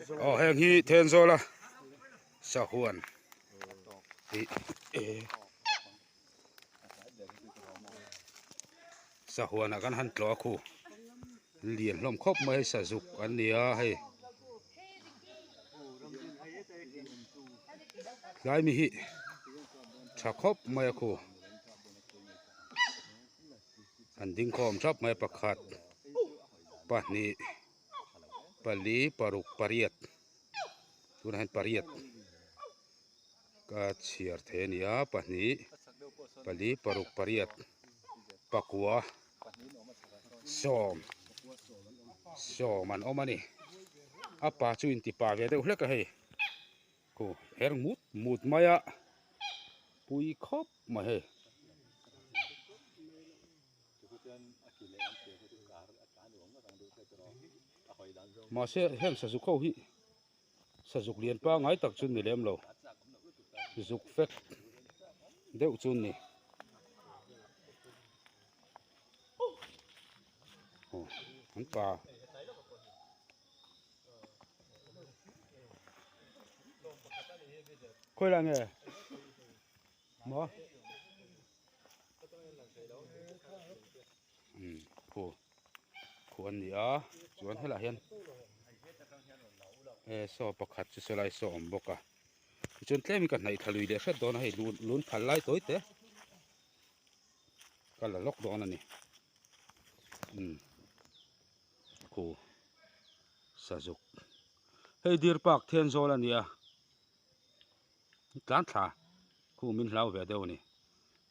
Aw heng hi Thenzawla sahuan hi e sahuanah kan han tlawh a khu lian hlawm khawp mai hei sazuk an ni a hei tlai mi hi tha khawp mai a khu an ding khawm thap mai a pakhat pahnih pali paruk pariat tunah hian pariat ka chhiar thei a ni a pahnih pali paruk pariat pakua sawm sawm an awm a ni a pa chu inti pa ve deuh hlek a hei khu her mut mut mai a pui khawp mai hei. Mahse heng sazuk ho hi sazuk lian pangngai tak chu ni lem lo zuk fek deuh chu ni aw an pa khawi lai nge maw. Umm khu khu an ni a chuan helaiah hian e saw pakhat chu sawlai saw a awm bawk a tichuan tlemin ka hnaih thla lui leh hret dawn a hei lun lun phal lai tawi te ka la lawk dawn a ni umm khu sazuk hei deer park Thenzawl a ni a. Tlan thla khu min hlau ve deuh a ni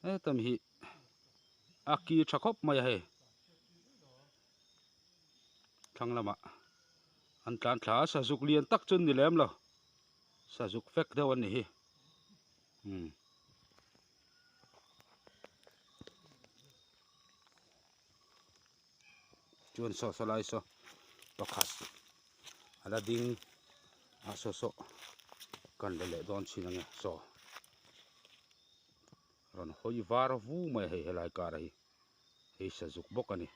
hetam hi a ki tha khawp mai a hei thlang lamah an tlan thla a sazuk lian tak chu an ni lem lo sazuk fek deuh an ni hi umm. Chuan saw saw lai saw pakhat a la ding a saw saw kan la leh dawn thin ange saw rawn hawi var vu mai a hei helai kar hi hei sazuk bawk a ni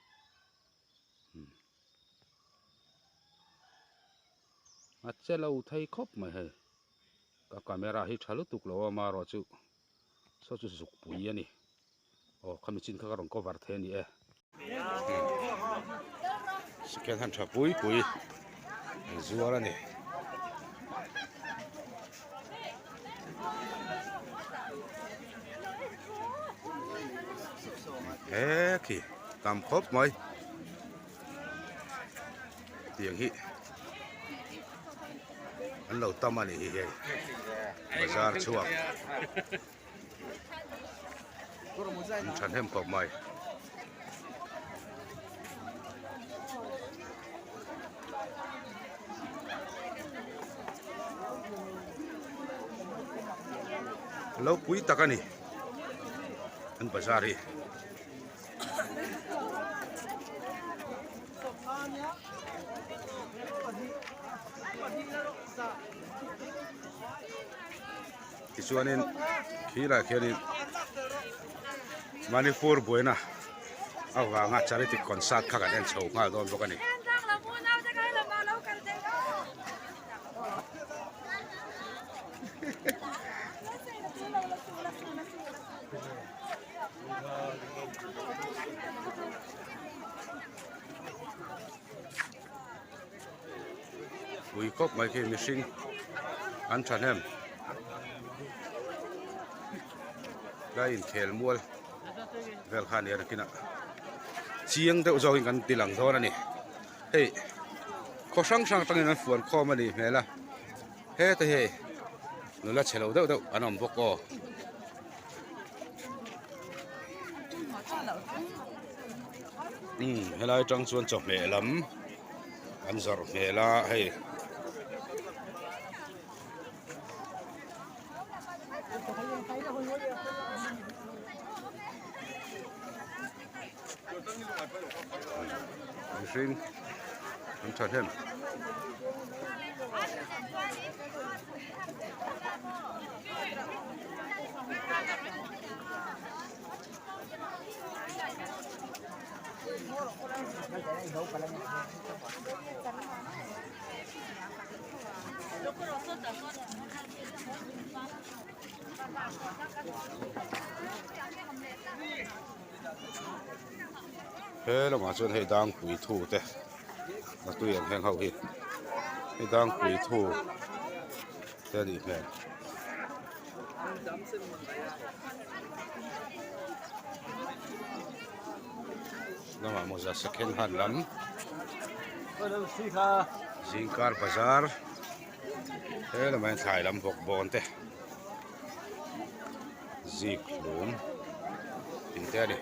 a che lo thei khawp mai hei ka camera hi tha lutuk lo a amaherawhchu saw chu zuk pui a ni. Aw khami chin kha ka rawn cover thei a ni e. Second hand tha pui pui an zuar a ni. He khi tam khawp mai tiang hi an lo tam a ni hi hei bazar chhuak. An thahnem khawp mai. Lo pui tak a ni an bazar hi. Tichuanin khilaiah khianin Manipur buaina avanga charity concert kha kan en chho nghal dawn bawk a ni. Pui khawp mai khi mihring an thahnem tlai inkhel mual vel kha a ni a nakinah chiang deuh zawkin kan ti lang dawn a ni hei khaw hrang hrang atangin an fuan khawm a nih hmel a heta hi nula chhe lo deuh deuh an awm bawk aw. Umm helai atang chuan chawhmeh lam an zawrh hmel a hei mihring an thahnem. He lamah chuan hei dangpui thu te a tui ang heng ho hi hei dangpui thu te a nih hmel. Lamah mawza second hand lam zingkar bazar he lamah hian thlai lam bawk bawn te zik hlum tih te a ni.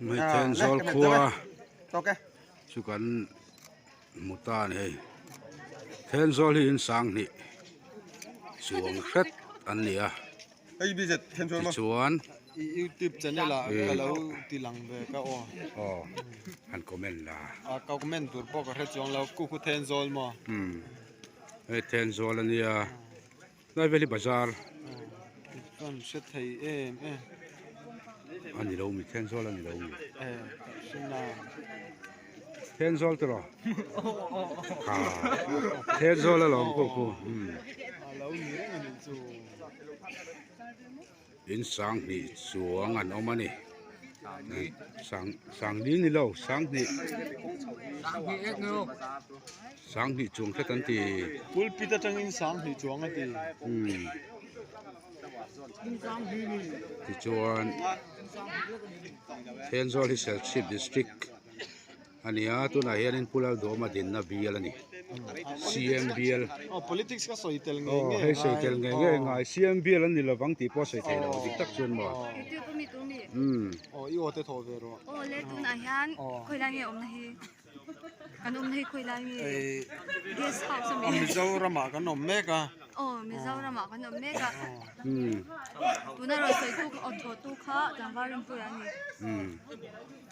Hmeichhe zawl khua chu kan hmu ta a ni hei Thenzawl hi in sanghnih chuang hret an ni a tichuan youtube channel ah ka lo ti lang ve ka aw aw han comment la a ka comment tur pawh ka hre chuang lo ku khu Thenzawl maw umm hei Thenzawl a nia Tlai vel hi bazar kan hre thei em em a ni lo mi Thenzawl a ni lo mi e hre na Thenzawl tiraw ha Thenzawl a lawm ku ku a lo ni reng a nih chu in sanghnih chuang an awm a ni sang sangli ni lo sanghnih sanghnih chuang hret an ti pulpit atangin sanghnih chuang a ti umm tichuan Thenzawl hi Serchhip district. A ni a, tunah hianin Pu Lalduhawma dinna bial a ni. CM bial. Aw, politics ka sawi tel ngei ngei Aw, hei sawi tel ngei ngei ngai. CM bial an ni lovang tih pawh a sawi thei lo, dik tak chuan maw. YouTube ami tu mi? Umm. Aw, i aw te thawh ve rawh. Aw le, tunah hian khawi lai nge awmna hi? Kan awmna hi khawi lai nge? Guest house ami? Mizoramah kan awm mek a. Aw, Mizoramah kan awm mek a. Tuna rawn sawi tu, aw thawh tu kha tlangval rinpuia a ni.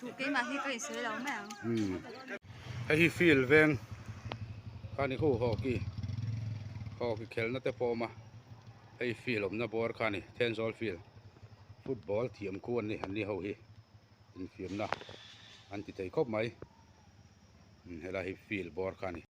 Duh keimah hi ka insawi lo mai ang. Hei hi field veng kha ni khu hockey hockey khelna te pawh a awm a hei field awmna bawr kha a ni Thenzawl field football thiam khu an ni an ni ho hi infiamna an ti thei khawp mai helai hi field bawr kha a ni.